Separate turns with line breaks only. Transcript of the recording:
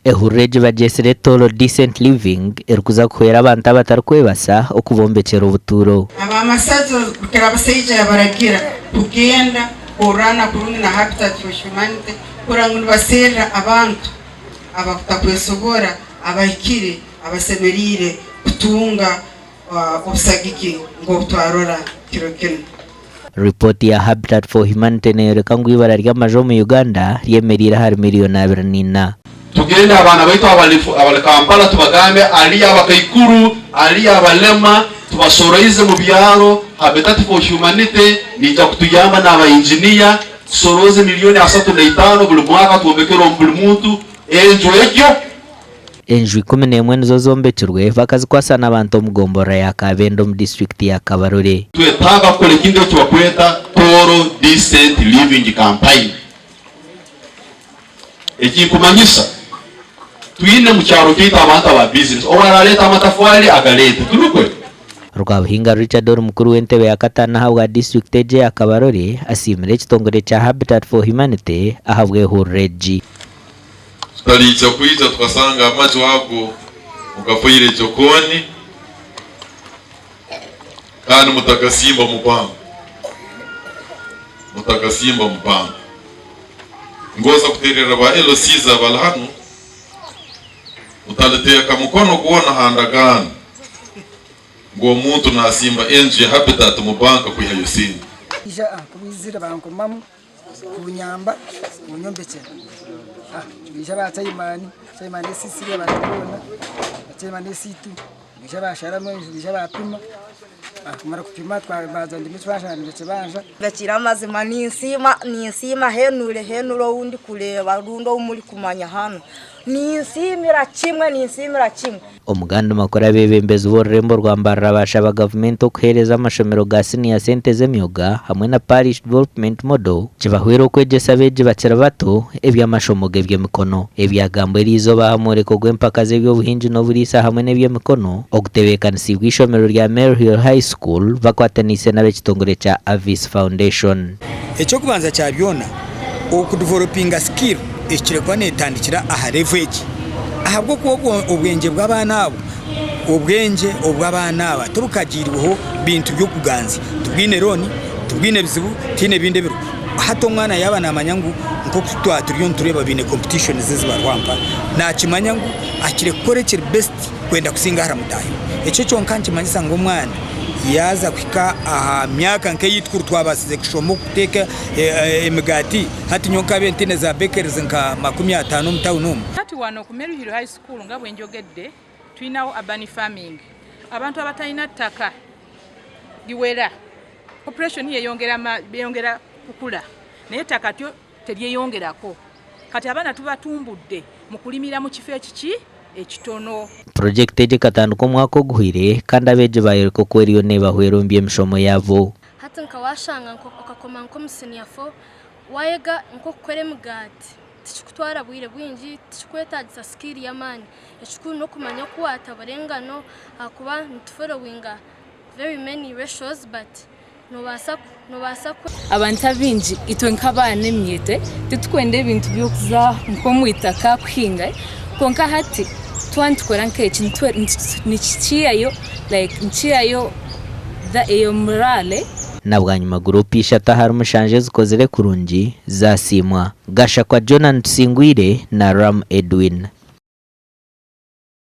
Ehururu egi bagyetsire Tooro Decent Living erikuza kuhwera abantu abatarikwebasa okubombekyera obutuuro.
Abamasaza bukira abasaija yabaragira kugenda kurwana kurungi na Habitat for Humanity kurora ngu nibaserra abantu abakutakwesobora abahikire abasemeriire kutunga obusagiki nk'obutwarora kiro kinu.
Ripooti ya Habitat for Humanity neeyoreka ngu eibara ry'amaju omu Uganda ryemereire ahari miriyoni 24.
Tugende abaana baitu abali abali Kampala tubagambe aliyo abakaikuru, aliyo abalema tubasoroize mu byaro, Habitat for Humanity neija kutuyamba n'aba engineer tusorooze milioni 35 buli mwaka twombekere omu buli muntu enju egyo.
Enju 11 nizo zombekirwe bakazikwasa n'abantu omu gomborora ya Kabende omu disiturikiti ya Kabarole.
Twetaaga kukora ekintu eki bakweta Tooro Decent Living Campaign. Ekinkumanyisa twine omu kyaro kyaitu abantu aba business, owarareeta amatafwari agareete, tinukwe?
Rwabuhinga Richard ori mukuru w'entebe ya kataano ahabwa disiturikiti egi eya Kabarole asiimire ekitongore kya Habitat for Humanity ahabw'ehurura egi.
Tutariija kwija tukasanga amaju ago mugafoire ejokooni kandi mutagasimba mu bwangwe. Mutagasimba mu bwangwe. Ngonza kutererra ba LCs abali hanu, mutaliteeka mukono gwona ha ndagaano ngu omuntu nasimba enju ya Habitat mu banka kwihayo sente.
Ija aha, ku baizire bankomamu kunyamba kunyombekyera. Baija ba chairman, chairman esisiri abantu boona, ba chairman esiitu baija basharamu enju baija bapima, kumara kupima baza ndimu ekibanja nibyo ekibanja.
Bekire amazima ninsiima ninsiima henure henure ou ndikureeba rundi ou murikumanya hanu ninsiimira kimwe ninsiimira kimwe.
Omu gandi makuru abeebembezi b'orurembo rwa Mbarara baashaba gavumenti okuheereza amashomero ga siniya sente z'emyoga hamwe na Parish Development Model kibahwere okwegyesa abeegi bakiri bato eby'amashomo g'eby'emikono. Ebyagambwa eriizooba aha mworeko gw'empaka z'eby'obuhingi n'oburiisa hamwe n'eby'emikono ogutebeekanisiibwe eishomero rya Maryhill High School bakwataniise n'ab'ekitongore kya Avis Foundation.
Eky'okubanza kya byona, okudevelopinga skill ehikire kuba netandikira aha level egi ahabw'okuba obwengye bw'abaana abo, obwengye obw'abaana aba tibukagiirweho bintu by'okuganzya, tibwine loan, tibwine bizibu, tihaine bindi ebiriho. Hati omwana yaaba namanya ngu nk'oku twaba turiyo nitureeba baine competitions ezi bariho aha mpaka, nakimanya ngu ahikire kukora ekiri best kwenda kusinga ahari mutaahi we. Ekyo kyonka nikimanyisa ngu omwana yaaza kuhika aha myaka nk'ei kuri twabaasize kushoma okuteeka emigaati, hati nyowe nkaabaire ntaine za bakeries nka 50 omu tawuni omu.
Hati wano ku Maryhill High School nga bwenjogedde tulinawo urban farming, abantu abatalina ttaka liwera population yeyongera kukula naye ettaka lyo teryeyongerako kati abaana tubatumbudde mu kulimira mu kifo ekiki ekitono.
Purojekiti egi ekatandika omwaka oguhweire kandi abeegi baayoreka oku eriyo neebahwera omu by'emishomo yaabo.
Hati nka waashanga okakoma nk'omu siniya fo, waayega nk'okukora emigaati, tikikutwara bwire bwingi, tikikwetaagisa sikiiri y'amaani. Ekikuru n'okumanya oku waatabura engano ahakuba nituforowinga very many ratios but noobaasa noobaasa ku.
Abantu abaingi itwe nk'abaana emiito titurikwenda ebintu by'okuza nk'omu itaka kuhinga kwonka hati twaba nitukora nk'eki nikikihayo like nikihayo eyo morale.
Na bwanyima guruupu ishatu ahari mushanju ezikozire kurungi zaasiimwa, Gashakwa Jonan Tusingwire na Ram Edwin.